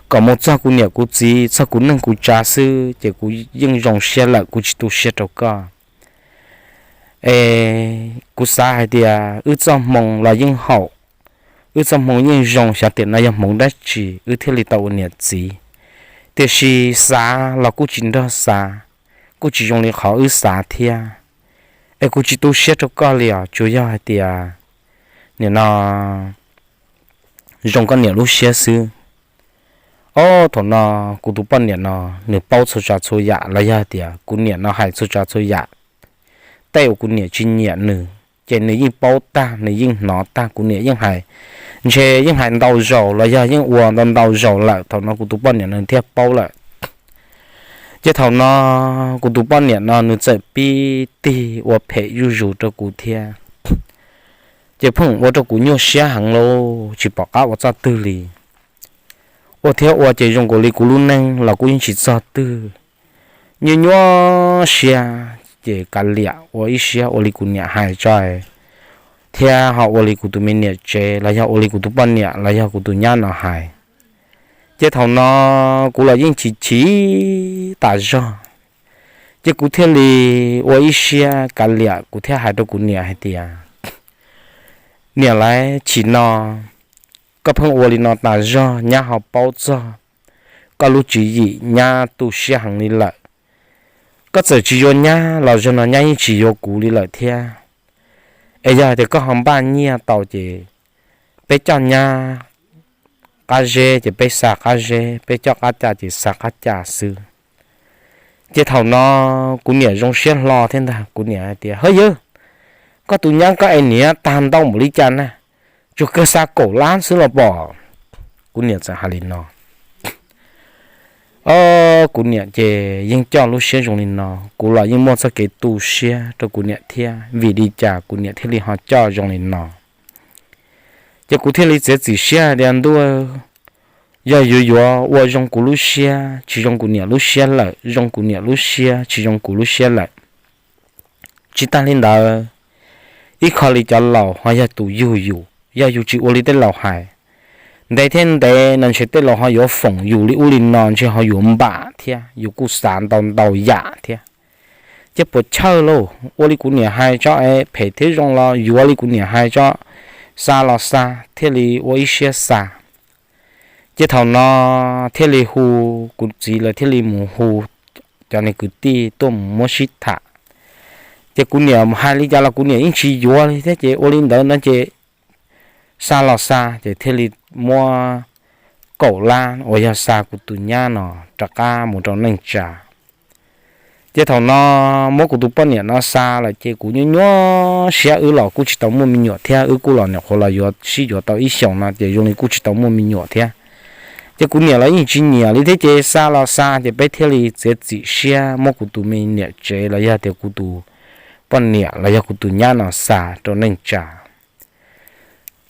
Kom mus txog kuv niam kuv txiv, txog kuv neej kuv tsa xwb ces kuv yeej zoo siab lawm, kuv tsis tu siab rau koj. Es kuv xav hais tias wb txoj hmoo los yeej haum, wb txoj hmoo yeej zoo, xyov tiam no yog hmoov dab tsi wb thiaj li tau ua niam txiv. Tiam sis xav los kuj tsis nrog xav, kuj tsis zoo li qhov wb xav thiab. Es kuv tsis tu siab rau koj li os, tsuas yog hais tias nim no zoo koj niam lub siab xwb. Ob, thaum no kuv tus poj niam no nws paub txhua tsav txhua yam los yog tias kuv niam no hais txhua tsav txhua yam. Tej uas kuv niam tsis nyiam nws ces nws yeej paub tag, nws yeej hnov tag, kuv niam yeej hais, ntshe yeej hais ntau zaus los yog yeej ua ntau ntau zaus lawm, thaum no kuv tus poj niam no thiaj paub lawm. Ces thaum no kuv tus poj niam no nws txawm pib tig ua phem zuj zus rau kuv thiab. Ces pheej ua rau kuv nyuaj siab heev lauj, tsis pom qab ua txoj twg li. Ua thiab ua ces zoo nkaus li kuv lub neej los kuj yeej tsis txog twg. Nyuaj nyuaj siab ces kav liam ua ib siab ua li kuv niam hais tso, thiab ho ua li kuv tus me niam tsev los yog ua li kuv tus poj niam los yog kuv tus nyab no hais. Ces thaum no kuv los yeej chim chim tas zog, ces kuv thiaj li ua ib siab kav liam, kuv thiaj hais rau kuv niam hais tias, niam lauj, chim no koj pheej ua li no tas zog, nyab ho paub txog koj lub tswv yim, nyab tu siab heev li lawm. Koj txawm tsis yuav nyab los zaum no nyab yeej tsis yuav kuv li lawm thiab. Es yog hais tias koj ho npaj nyiaj tau ces peb coj nyab qab zeb ces peb xa qab zeb, peb coj qab ca ces xa qab ca xwb. Ces thaum no kuv niam zoo siab hlo thiab ntag, kuv niam hais tias, hawb yawg, koj tus nyab koj es niam tag ntau npaum li cas na, tsuas kawg xa kaum lab xwb los pom. Kuv niam txawm hais li no. Ob, kuv niam ces yeej coj lub siab zoo li no, kuv los yeej muaj txoj kev tu siab rau kuv niam thiab, vim li cas kuv niam thiaj li ho coj zoo li no. Ces kuv thiaj li txiav txim siab hais tias ntuj, yog yuav yuav ua zoo kuv lub siab tsis zoo kuv niam lub siab lawm, zoo kuv niam lub siab tsis zoo kuv lub siab lawm. Tsis tas li ntawd, ib qho li cov laus ho yog tus yug yus, yog yus tsis ua li tej laus hais, ntev thiab ntev no ntshe tej laus ho yuav foom yus li ub li no, ntshe ho yuav npam thiab, yus kuj xav ntau ntau yam thiab. Ces puas chawj lauj, ua li kuv niam hais tso es phem thiab zoo los yuav li kuv niam hais tso, xa los xa, thiaj li ua ib siab xa. Ces thaum no thiaj li hu, kuv txiv lawv thiaj li mus hu cov niag kwv tij tuaj mus muab sib tham. Ces kuv niam hais li cas los kuv niam yeej tsis yuav li thiab, ces ua li ntawd no ces xa los xa, ces thiaj li muab kaum lab uas yog xa kuv tus nyab no rov qab mus rau neej tsa. Ces thaum no muab kuv tus poj niam no xa lawm ces kuv nyuaj nyuaj siab, wb los kuj tsis tau muaj me nyuam thiab, wb kuj los nyuam qhuav los yuav sib yuav tau ib xyoos no ces zoo li kuj tsis tau muaj me nyuam thiab. Ces kuv niam los yeej tsis nyiam li thiab, ces xa los xa ces peb thiaj li txiav txim siab muab kuv tus me niam tsev los yog tias kuv tus poj niam los yog kuv tus nyab no xa rau neej tsa.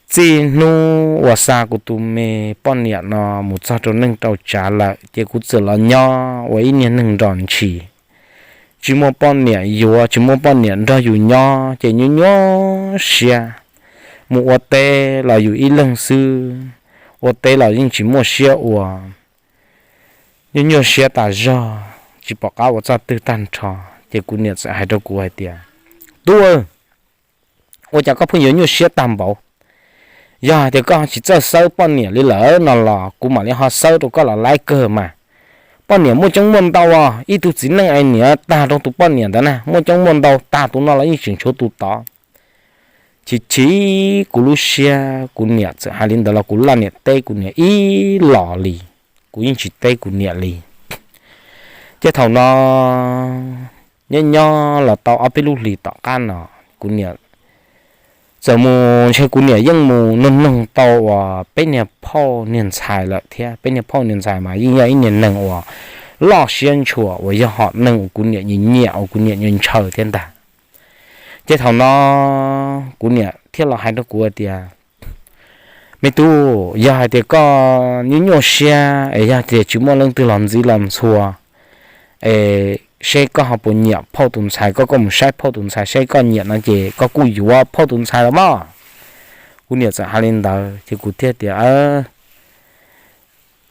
Txij hnub uas xa kuv tus me poj niam no mus txog rau neej rau tsav lawm ces kuv txawm los nyob ua ib niag neeg nrog ntshis, tsis muaj poj niam yuav, tsis muaj poj niam nrog yus nyob ces nyuaj nyuaj siab. Mus ua teb los yus ib leeg xwb, ua teb los yeej tsis muaj siab ua, nyuaj nyuaj siab tas zog, tsis pom qab ua txoj twg tag nrho. Ces kuv niam txawm hais rau kuv hais tias, Tub, ua cas koj pheej yuav nyuaj siab tag npaum? Yog hais tias koj tsis txawj xawb poj niam li lawm no los kuv mam li ho xawb rau koj los laib kawg mas. Poj niam muaj coob muaj ntau, ib tug txiv neej es niam tag rau tus poj niam ntawd na, muaj coob muaj ntau, tag tus no los yeej tseem tshuav tus tod. Chim chim kuv lub siab, kuv niam txawm hais li ntawd los kuv laj niam teb kuv niam ib los li, kuv yeej tsis teb kuv niam li. Ces thaum no nyob nyob los tau ob peb lub hlis tom qab no, kuv niam txawm mus, ntshe kuv niam yeej mus nug noog tau uas peb niag phauj niag ntxhais lawm thiab. Peb niag phauj niag ntxhais mas yeej yog ib niag neeg uas loj siab ntshua uas yog hom neeg uas kuv niam nyiam nyiam uas kuv niam nyiam ntshaw thiab ntag. Ces thaum no kuv niam thiaj los hais rau kuv tias, Me tub, yog hais tias koj nyuaj nyuaj siab es yog tias tsis muaj leej twg los ntxiv los ntxhua es seb koj ho puas nyiam phauj tus ntxhais, koj koj mus saib phauj tus ntxhais seb koj nyiam no ces koj kuj yuav phauj tus ntxhais los mas. Kuv niam txawm hais li ntawd ces kuv thiaj tias,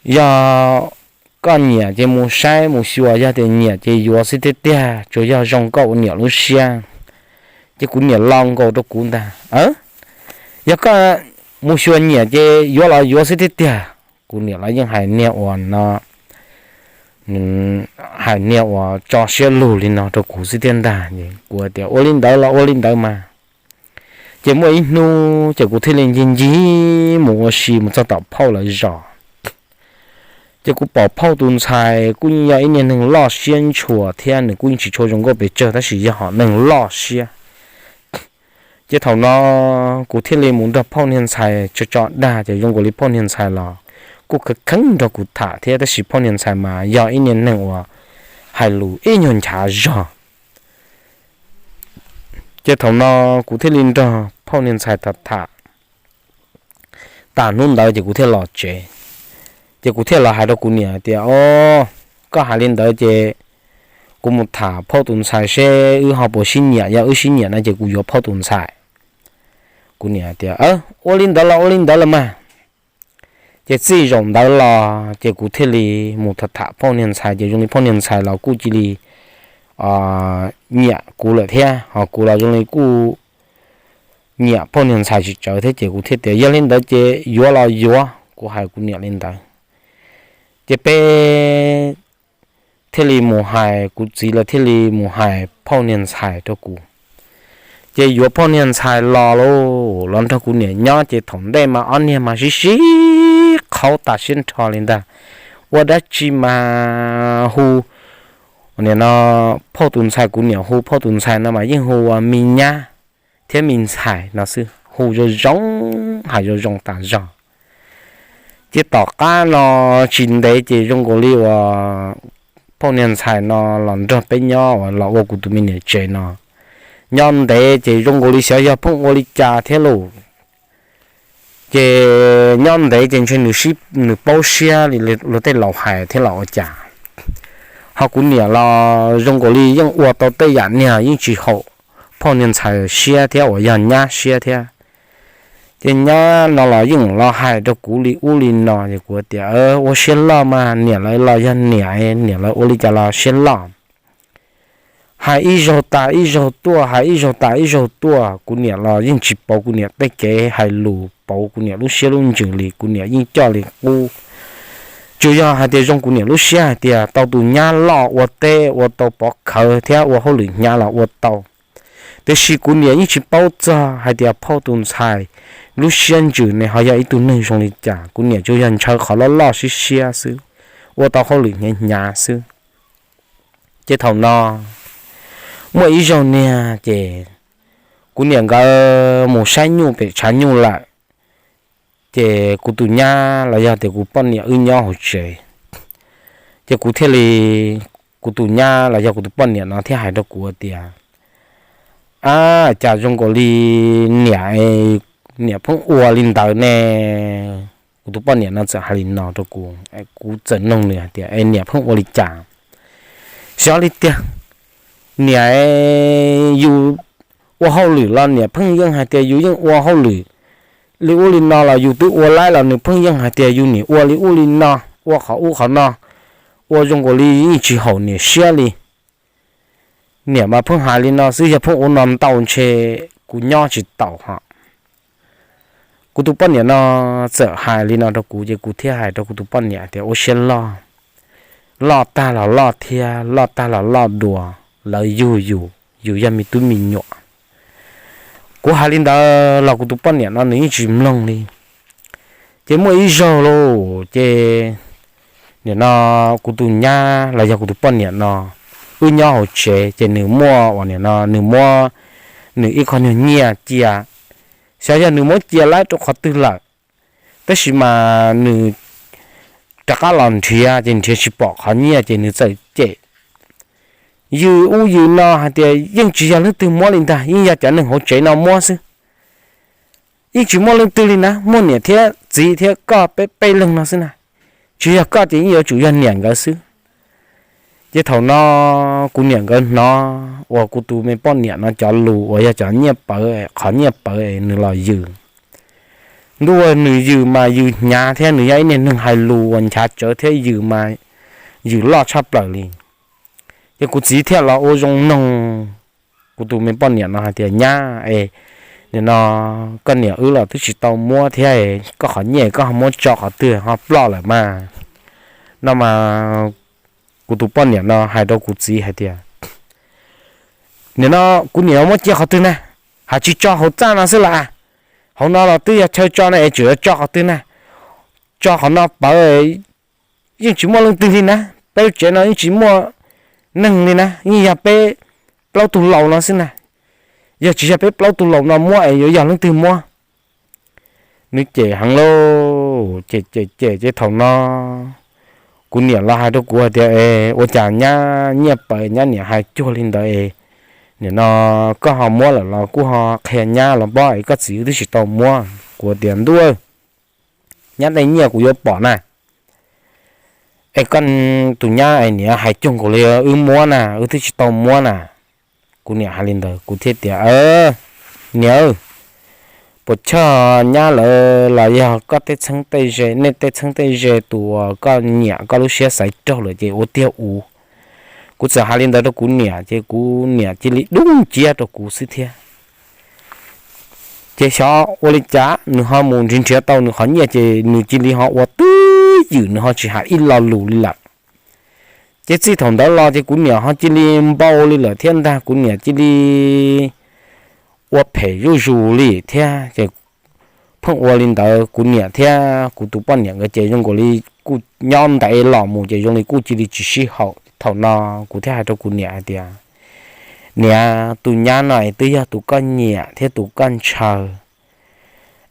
Yog koj nyiam ces mus saib mus xyuas, yog tias nyiam ces yuav xwb tiag tiag, tsuas yog zoo koj ua niam lub siab. Ces kuv niam lo nkaus rau kuv ntag, Yog koj mus xyuas nyiam ces yuav los yuav xwb tiag tiag. Kuv niam los yeej hais niag uas no, hais niag uas tso siab lug li no rau kuv xwb thiab ntag. Kuv tias ua li ntawd los ua li ntawd mas. Ces muaj ib hnub ces kuv thiaj li ncig ncig mus ua si mus txog tom phauj lawv zos. Ces kuv pom phauj tus ntxhais kuj yeej yog ib niag neeg loj siab ntshua thiab nws kuj yeej tsis tshua zoo nkauj pes tsawg tab sis yog hom neeg loj siab. Ces thaum no kuv thiaj li mus nrog phauj niag ntxhais tso tso dag ces zoo nkaus li phauj niag ntxhais los kuj kheev kheev nrog kuv tham thiab tab sis phauj niag ntxhais mas yog ib niag neeg uas hais lus ib nyuag nchav zog. Ces thaum no kuv thiaj li nrog phauj niag ntxhais tham tham tas hnub ntawd ces kuv thiaj los tsev. Ces kuv thiaj los hais rau kuv niam tias, O, koj hais li ntawd ces kuv mus tham phauj tus ntxhais seb wb ho puas sib nyiam, yog wb sib nyiam no ces kuv yuav phauj tus ntxhais. Kuv niam tias, Ua li ntawd los ua li ntawd los mas. Ces txij zaum ntawd los ces kuv thiaj li mus tham tham phauj niag ntxhais ces zoo li phauj niag ntxhais los kuj cia li nyiam kuv lawm thiab ho kuv los zoo li kuj nyiam phauj niag ntxhais tsis tsawv thiab ces kuv thiaj tias, Yog li ntawd ces yuav los yuav. Kuv hais kuv niam li ntawd. Ces peb thiaj li mus hais, kuv txiv lawv thiaj li mus hais phauj niag ntxhais rau kuv. Ces yuav phauj niag ntxhais los lauj, los nrog kuv niam nyob ces thaum ntej mas ob niag mas sib sib qhaub tas siab nrho li ntag. Ua dab tsi mas hu, nim no phauj tus ntxhais, kuv niam hu phauj tus ntxhais no mas yeej hu ua me nyab thiab me ntxhais no xwb, hu zoo zoo, hais zoo zoo tas zog. Ces tom qab no tsis ntev ces zoo nkaus li uas phauj niag ntxhais no los nrog peb nyob uas los ua kuv tus me niam tsev no, nyob ntev ces zoo nkaus li xyov yog pheej ua li cas thiab lauj. Ces nyob ntev ces ntshe nws paub siab li luag tej laus hais thiab los ua cas, ho kuv niam los zoo nkaus li yeej ua tau tej yam niag yeej tsis haum phauj niag ntxhais siab thiab uas yog nyab siab thiab. Ces nyab no los yeej los hais rau kuv li ub li no ces kuv tias, Ua siab loj mas, niam lawv los yog niam, niam lawv ua li cas los siab loj. Hais ib zaug tas ib zaug tuaj, hais ib zaug tas ib zaug tuaj, kuv niam los yeej tsis pauv kuv niam tej kev hais lus, pauv kuv niam lub siab lub ntsws li, kuv niam yeej coj li qub. Tsuas yog hais tias zoo kuv niam lub siab hais tias tau tus nyab loj ua teb ua tau pov khawv thiab ua hauj lwm hnyav los ua tau, tiam sis kuv niam yeej tsis paub txog hais tias phauj tus ntxhais lub siab ntsws ne ho yog ib tug neeg zoo li cas. Kuv niam tsuas yog ntshaw qhov loj loj siab siab xwb, ua tau hauj lwm hnyav hnyav xwb. Ces thaum no muaj ib zaug niag ces kuv niam nkawd mus saib nyuj pem tshav nyuj lawm, ces kuv tus nyab los yog tias kuv poj niam wb nyob hauv tsev. Ces kuv thiaj li, kuv tus nyab los yog kuv tus poj niam no thiaj hais rau kuv tias, Ab, cas zoo nkaus li niam, niam pheej ua li ntawd ne? Kuv tus poj niam no txawm hais li no rau kuv, kuv txawm noog nws hais tias, Es niam pheej ua li cas? Xyov li tiag, niam, yus ua hauj lwm los niam pheej yeej hais tias yus yeej ua hauj lwm li ub li no los yus twb ua laib los nws pheej yeej hais tias yus nim ua li ub li no, ua qhov ub qhov no, ua zoo nkaus li yeej tsis haum niam siab li. Niam mas pheej hais li no xwb, yog pheej ua no ntau ntshe kuv nyob tsis taus hos. Kuv tus poj niam no txawm hais li no rau kuv ces kuv thiaj hais rau kuv tus poj niam tias, Ua siab loj, loj tag los loj thiab, loj tag los loj dua, lawv yug yus, yus yog me tub me nyuam. Kuv hais li ntawd los kuv tus poj niam no nws yeej tsis mloog li. Ces muaj ib zaug lauj, ces nim no kuv tus nyab los yog kuv tus poj niam no, wb nyob hauv tsev ces nws muaj uas nim no nws muab nws ib qho nyuag nyiaj cia, xyov yog nws muab cia laib rau qhov twg lawm, tab sis mas nws rov qab los nrhiav ces nrhiav tsis pom qhov nyiaj ces nws txawm cem yws ub yws no hais tias yeej tsis yog leej twg muab li ntag, yeej yog cov neeg hauv tsev no muab xwb. Yeej tsis muaj leej twg li na, muaj niam thiab txiv thiab koj peb peb leeg no xwb na. Tsis yog koj ces yeej yuav tsum yog niam nkawd xwb. Ces thaum no kuv niam nkawd hnov uas kuv tus me poj niam no cov lus uas yog cov nyiaj pawv, qhov nyiaj pawv es nws los yws. Ntuj, nws yws mas yws hnyav thiab nws yog ib niag neeg hais lus uas nchav tsawv thiab yws mas yws loj tshaj plaws li. Ces kuv txiv thiaj los ua zoo noog kuv tus me poj niam no hais tias, Nyab es, nim no koj niam wb los twb tsis tau muab thiab, koj qhov nyiaj koj ho muab tso qhov twg ho ploj lawm mas? No mas kuv tus poj niam no hais rau kuv txiv hais tias, Nim no kuv niam muab cia qhov twg na? Hais tsis tso hauv txaj no xwb las. Hauv no los twb yog chaw tso no es tseem yuav tso qhov twg na? Tso qhov no pawv, yeej tsis muaj leej twg li na. Peb lub tsev no yeej tsis muaj neeg li na, yeej yog peb plaub tug laus no xwb na. Yog tsis yog peb plaub tug laus no muab es yuav yog leej twg muab? Nws cem heev lauj, cem cem cem ces thaum no kuv niam los hais rau kuv hais tias, Es ua cas nyab nyiaj pawv nyab niam hais cuag li ntawd es, nim no koj ho muab lawm los kuj ho qhia nyab los pob es koj txiv wb twb tsis tau muab. Kuv tias, Ntuj, nyab tej nyiaj kuv yuav pom na, es koj tus nyab es niam hais cuag nkaus li wb muab na, wb twb tsis tau muab na. Kuv niam hais li ntawd kuv thiaj tias, Niam, puas choj nyab lawv los yog koj tej txheeb tej ze, nej tej txheeb tej ze tus uas koj nyiam koj lub siab xaiv raug lawm ces ua tiag uv. Kuv txawm hais li ntawd rau kuv niam ces kuv niam cia li dub nciab rau kuv xwb thiab. Ces xyov ua li cas nws ho mus nrhiav nrhiav tau nws qhov nyiaj ces nws cia li ho ua twj ywm, nws ho tsis hais ib lo lus li lawm. Ces txij thaum ntawd los ces kuv niam ho cia li npau li lawm thiab ntag, kuv niam cia li ua phem zuj zus li thiab. Ces pheej ua li ntawd kuv niam thiab kuv tus poj niam nkawd ces zoo nkaus li kuj nyob ntev los mus ces zoo li kuj cia li tsis sib haum. Thaum no kuv thiaj hais rau kuv niam hais tias, Niam, tus nyab no es twb yog tus koj nyiam thiab tus koj ntshaw.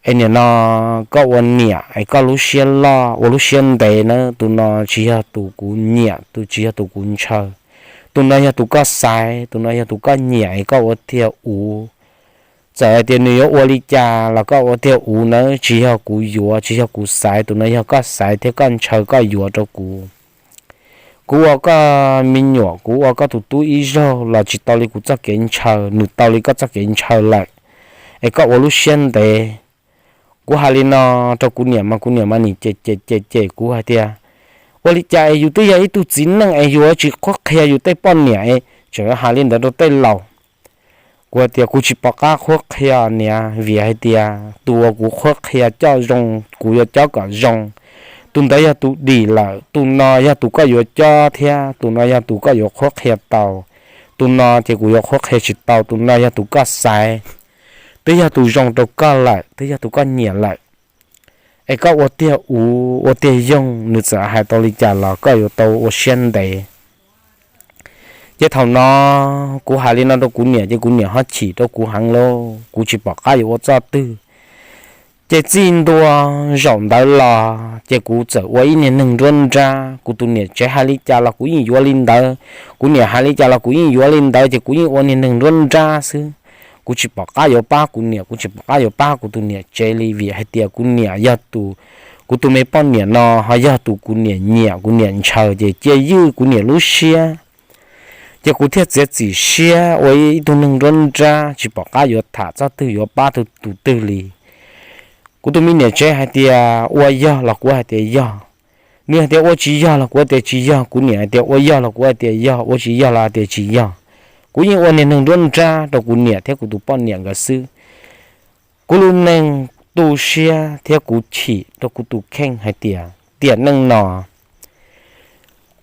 Es nim no koj ua niam es koj lub siab loj ua lub siab ntev na, tus no tsis yog tus kuv nyiam, tus tsis yog tus kuv ntshaw. Tus no yog tus koj xaiv, tus no yog tus koj nyiam es koj ua tiag uv. Txawm hais tias nws yuav ua li cas los koj ua tiag uv nawb, tsis yog kuv yuav, tsis yog kuv xaiv, tus no yog koj xaiv thiab koj ntshaw koj yuav rau kuv. Kuv ua koj me nyuam, kuv ua koj tus tub ib zaug los tsis tau li kuv txoj kev ntshaw, nws tau li koj txoj kev ntshaw lawm, es koj ua lub siab ntev. Kuv hais li no rau kuv niam mas kuv niam mas nim cem cem cem cem kuv hais tias, Ua li cas es yus twb yog ib tug txiv neej es yus tsis qhuab qhia yus tej poj niam es tseem hais li ntawd rau tej laus? Kuv hais tias, Kuv tsis pom qab qhuab qhia niam, vim hais tias tus uas kuv qhuab qhia coj zoo, kuv yuav cob kom zoo, tus ntawd yog tus dim lawm. Tus no yog tus koj yuav cob thiab tus no yog tus koj yuav qhuab qhia tau. Tus no ces kuv yuav qhuab qhia tsis tau, tus no yog tus koj xaiv, twb yog tus zoo rau koj lawm, twb yog tus koj nyiam lawm. Es koj ua tiag uv ua tiag yoog, nws txawm hais tau li cas los koj yuav tau ua siab ntev. Ces thaum no kuv hais li no rau kuv niam ces kuv niam ho chim rau kuv heev lauj, kuv tsis pom qab yuav ua txoj twg. Ces txij ntua zaum ntawd los ces kuv txawm ua ib niag neeg nruab nrab, kuv tus niam tsev hais li cas los kuv yeej yuav li ntawd, kuv niam hais li cas los kuv yeej yuav li ntawd, ces kuv yeej ua niag neeg nruab nrab xwb. Kuv tsis pom qab yuav pab kuv niam, kuv tsis pom qab yuav pab kuv tus niam tsev li, vim hais tias kuv niam yog tus, kuv tus me poj niam no ho yog tus kuv niam nyiam kuv niam ntshaw, ces cia ywj kuv niam lub siab. Ces kuv thiaj txiav txim siab ua ib tug neeg nruab nrab tsis pom qab yuav tham txoj twg yuav pab tus twg li. Kuv tus me niam tsev hais tias ua yog los kuv hais tias yog, nws hais tias ua tsis yog los kuv hais tias tsis yog, kuv niam hais tias ua yog los kuv hais tias yog, ua tsis yog los hais tias tsis yog. Kuv yeej ua niag neeg nruab nrab rau kuv niam thiab kuv tus poj niam nkawd xwb. Kuv lub neej tu siab thiab kuv chim rau kuv tus kheej hais tias tiam neej no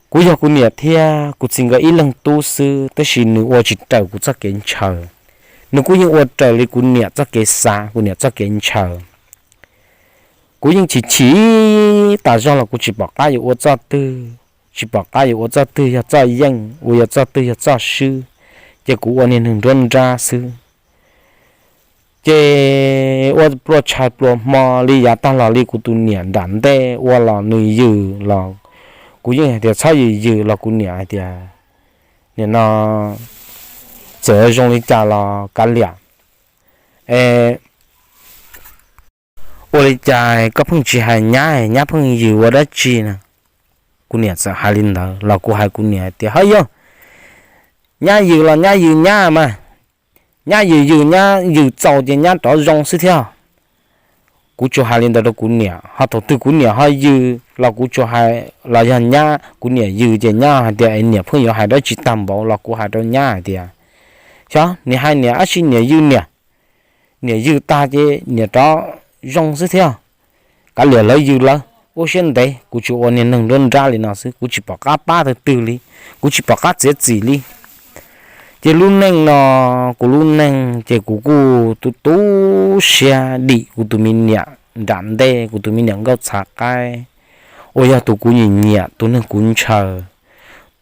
kuv yog kuv niam thiab kuv txiv nkawd ib leeg tub xwb, tab sis nws ua tsis raws kuv txoj kev ntshaw. Nws kuj yeej ua raws li kuv niam txoj kev xav, kuv niam txoj kev ntshaw. Kuv yeej chim chim tas zog los kuv tsis pom qab yuav ua txoj twg, tsis pom qab yuav ua txoj twg yog txoj yeej, ua yog txoj twg yog txoj swb, ces kuv ua niag neeg nruab nrab xwb. Ces ua pluas tshais pluas hmo li yav tag los li kuv tus niam nram ntej ua los nws yws los kuv yeej hais tias txhob yws yws los kuv niam hais tias nim no txawm zoo li cas los kav liam. Ua li cas koj pheej tsis hais nyab, nyab pheej yws ua dab tsi na? Kuv niam txawm hais li ntawd los kuv hais kuv niam tias ho yog nyab yws los nyab yws nyab mas, nyab yws yws nyab yws txaus ces nyab rov zoo xwb thiab. Kuv tsuas hais li ntawd rau kuv niam, ho thaum twg kuv niam ho yws los kuv tsuas hais los yog nyab, kuv niam yws ces nyab hais tias es niam pheej yuav hais dab tsi tag npaum los kuv hais rau nyab hais tias xyov niam hais niam dab tsi niam yws niam, niam yws tag ces niam rov zoo xwb thiab. Kav liam lawv yws lawv, ua siab ntev, kuv tsuas ua niag neeg nruab nrab li no xwb, kuv tsis pom qab pab tug twg li, kuv tsis pom qab txiav txim li. Ces lub neej no, kuv lub neej ces kuv kuj tu tu siab dim kuv tus me niam nram ntej, kuv tus me niam nkauj txhav qaib uas yog tus kuv nyiam nyiam, tus neeg kuv ntshaw,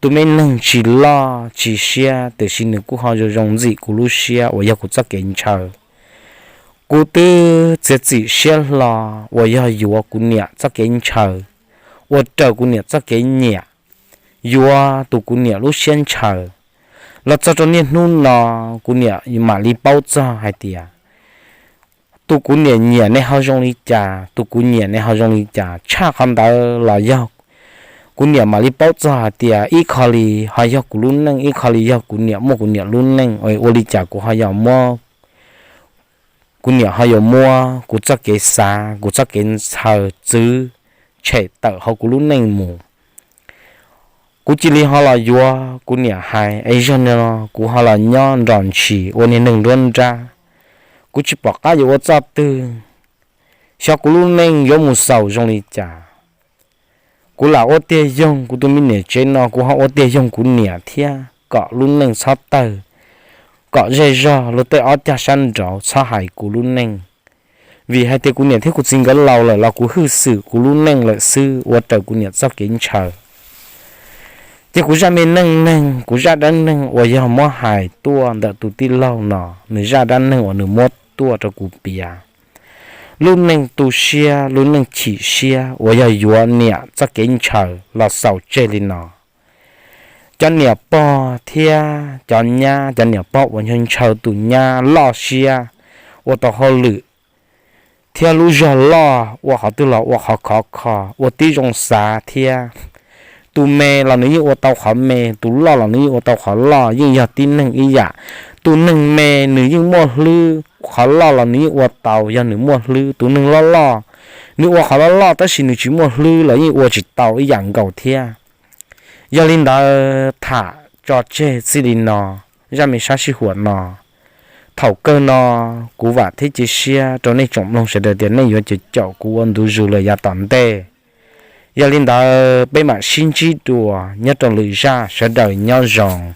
tus me neeg tsis loj tsis siab tiam sis nws kuj ho zoo zoo ntxim kuv lub siab uas yog kuv txoj kev ntshaw. Kuv twb txiav txim siab hlo uas yog yuav kuv niam txoj kev ntshaw, ua raws kuv niam txoj kev nyiam, yuav tus kuv niam lub siab ntshaw. Los txog rau niaj hnub no, kuv niam mam li paub txog hais tias tus kuv niam nyiam ne ho zoo li cas, tus kuv nyiam ne ho zoo li cas. Tshaj qhov ntawd los yog kuv niam mam li paub txog hais tias ib qho li ho yog kuv lub neej, ib qho li yog kuv niam muaj kuv niam lub neej, ua li cas kuv ho yog muab, kuv niam ho yuav muab kuv txoj kev xav, kuv txoj kev ntshaw txwv tshem tawm hauv kuv lub neej mus. Kuv cia li ho los yuav kuv niam hais es zog no kuv ho los nyob nrog ntshis ua niag neeg nruab nrab. Kuv tsis pom qab yuav ua txoj twg, xyov kuv lub neej yuav mus xaus zoo li cas. Kuv lam ua tiag yoog kuv tus me niam tsev no, kuv ho ua tiag yoog kuv niam thiab kom lub neej txhob tawg, kom zej zog luag tej ob cag sab nraud txhob hais kuv lub neej. Vim hais tias kuv niam thiab kuv txiv nkawd laus lawm los kuv hwj xwm kuv lub neej lawm xwb, ua raws kuv niam txoj kev ntshaw. Ces kuv zaj me neej neeg, kuv zaj dab neeg uas yog muab hais tuaj ntawm tus tij laug no, nws zaj dab neeg uas nws muab tuaj rau kuv piav. Lub neej tu siab, lub neej chim siab uas yog yuav niam txoj kev ntshaw los xaus tseg li no. Cov niam pog thiab cov nyab, cov niam pog uas ntshaw ntshaw tus nyab loj siab, ua tau hauj lwm thiab lub zog loj, ua qhov twg los ua qhov khov kho, ua tib zoo xav thiab. Tus me los nws yeej ua tau qhov me, tus loj los nws yeej ua tau qhov loj, yeej yog tib neeg ib yam. Tus neeg me nws yeej muaj hlwb, qhov loj los nws yeej ua tau yog nws muaj hlwb. Tus neeg loj loj, nws ua qhov loj loj tab sis nws tsis muaj hlwb los yeej ua tsis tau ib yam nkaus thiab. Yog li ntawd tham tso tseg txij li no, zaj me sab sij huam no. Thaum kawg no, kuv vam thiab cia siab rau nej tsoom mloog sawv daws tias nej yuav caum kuv ua ntu zus lawm yav tom ntej. Yog li ntawd peb mam sib ntsib dua nyob rau lwm zaj, sawv daws nyob zoo.